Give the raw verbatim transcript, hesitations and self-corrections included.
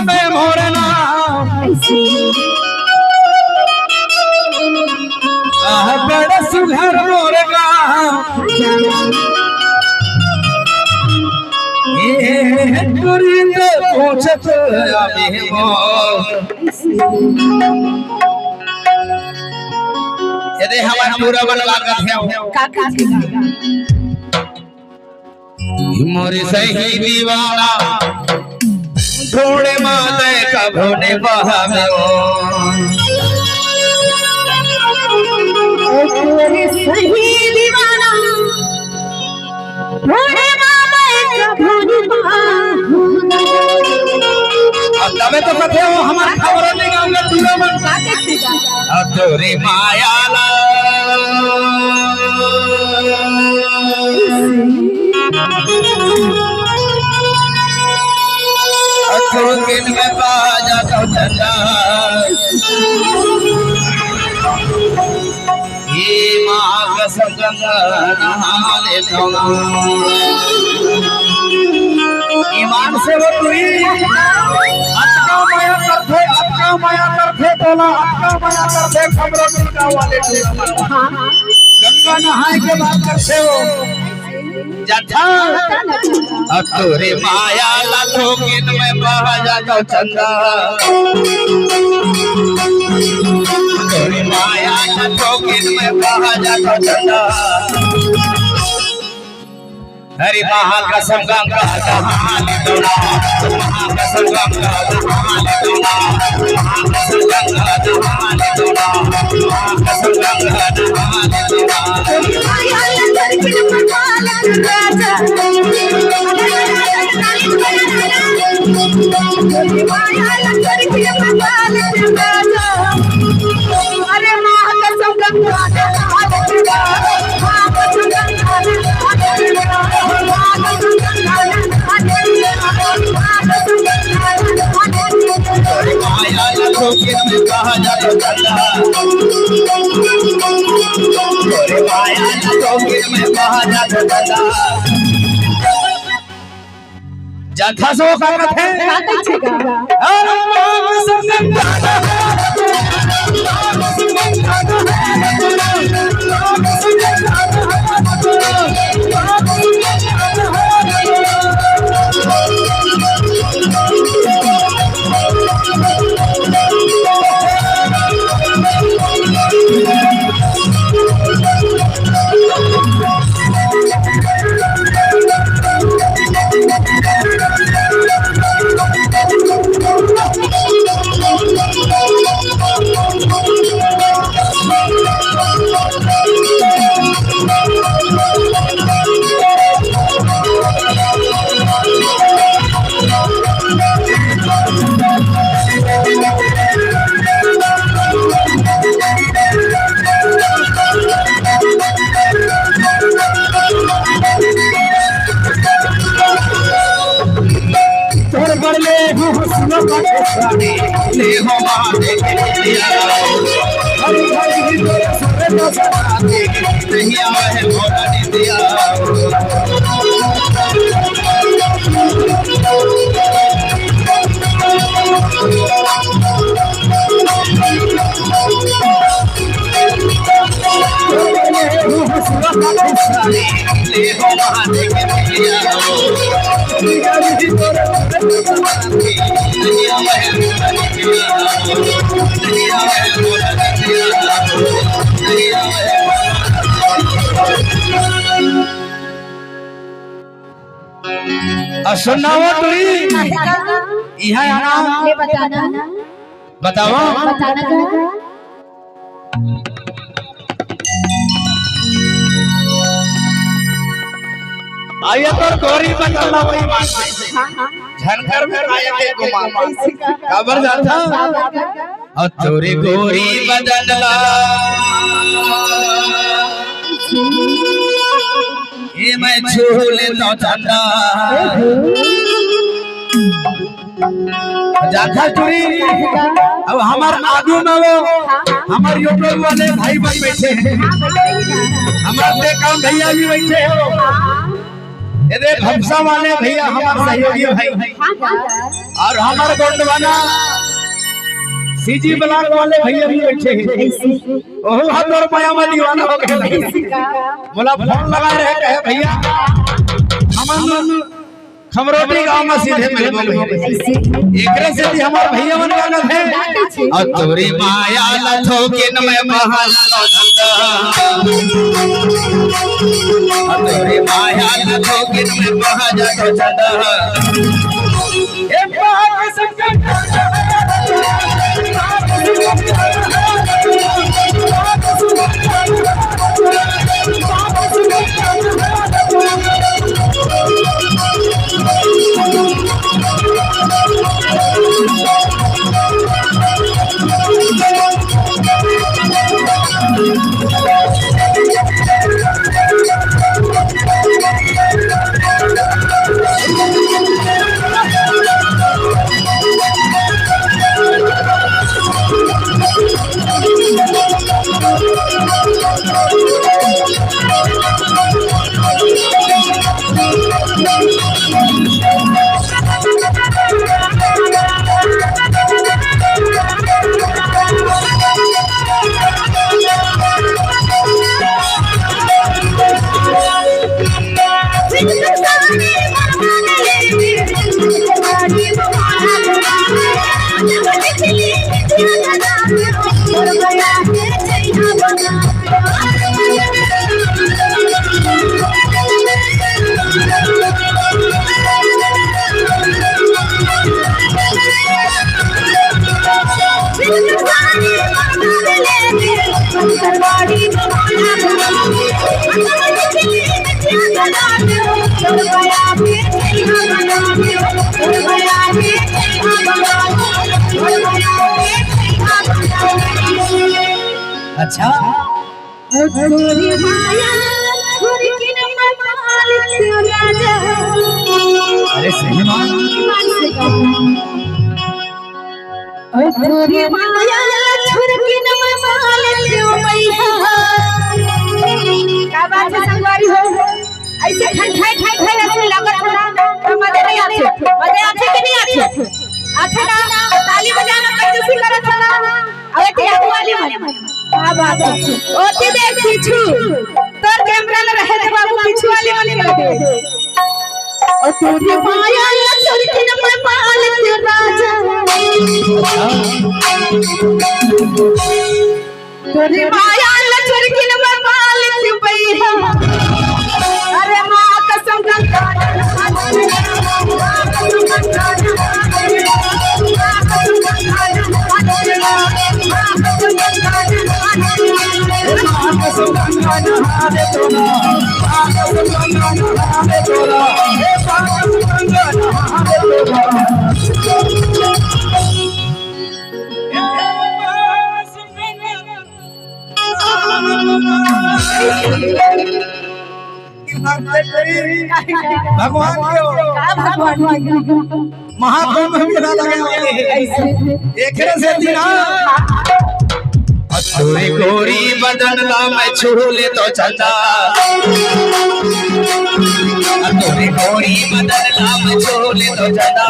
में मोर नाम। आह, बड़ सुघर मोर गाँव। ए टुरी त पूछत आबे मोर। एदे हमर टूरा मन ला कथे हो। का कथे? मोर सही दीवाना, ढूंढे माते कभू ने पावे ओ। मोर सही दीवाना, ढूंढे माते कभू ने पावे। अब तबे तो कथे हो हमर खबर नहीं गाँव का टूरा मन। का कथे? अब तोरे माया ला। थोकिन में बाजा तो चंदा। ये माँ कसम गंगा नहा ले तो। ईमान से वो टुरी। अतका मया करथे, अतका मया करथे तोला, अतका मया करथे खबरों की गाँव वाले टूरा। हाँ। गंगा नहाए के बात करथे हो। जथा। अब तोरे माया ला थोकिन में बहा जातो चंदा। तोरे माया ला थोकिन में बहा जातो चंदा। अरे महाकसम गंगा दहान तोला, महाकसम गंगा दहान तोला, महाकसम गंगा दहान तोला, महाकसम गंगा दहान तोला। अरे महाकसम गंगा जथा सो का कथे? का कथे का? अरे तोर बड़ले हो सुनो बात सारी, ले हो माँ देख लिया। हरी हरी तोर सरे तो सरा देख, नहीं आवे मोरा दिया। आ सुन ना वो टुरी, इहाँ आना। ये बताना। बतावा। बताना का? आइए तो गोरी बदलना वही बात है। हाँ, हाँ। झनकर में आया के गुमान। काबर जाथा? काबर जाथा? अउ तोरे गोरी बदन ला, ए मैं छू लेतो चंदा। जाथा टुरी, अब हमर आगू में वो, हमर YouTube वाले भाई बन बैठे हैं, हमर टेकाम भैया भी बैठे हो, एदे भमसा वाले भैया, हमर सहयोगी भाई। अउ हमर गोंडवाना सीजी ब्लॉक वाले भइया भी बइठे हे। ओहू ह तोर मया म दीवाना हो गे। मोला फोन लगा रहे, कहे, "भइया, हमन खमरोटी गांव म सीधे मिलबो।" एकरे सेती हमर भइया मन का कथे, "अउ तोरे मया ल थोकिन में बहा जाथों चंदा, अउ तोरे मया ल थोकिन में बहा जाथों चंदा।" अच्छा। अरे सही बात। का बात हे संगवारी हो? अइसे ठंड, ठंड, ठंड, ठंड अइसे लगत हे ना, त मजा नइ आथे। मजा आथे कि नइ आथे? आथे ना? ताली बजाना कंजूसी करत हे ना। अउ एती आगू वाले मन। का बात हे? ओती देख पीछू। तोर कैमरा ल रहे दे बाबू, पीछू वाले मन के लगे। अरे माँ कसम। भगवान के हो। का भगवान के? महाकुंभ मेला लगे हे। एकरे सेती ना। तोरी गोरी बदन ला मैं छू लेथों चंदा। तोरी गोरी बदन ला मैं छू लेथों चंदा।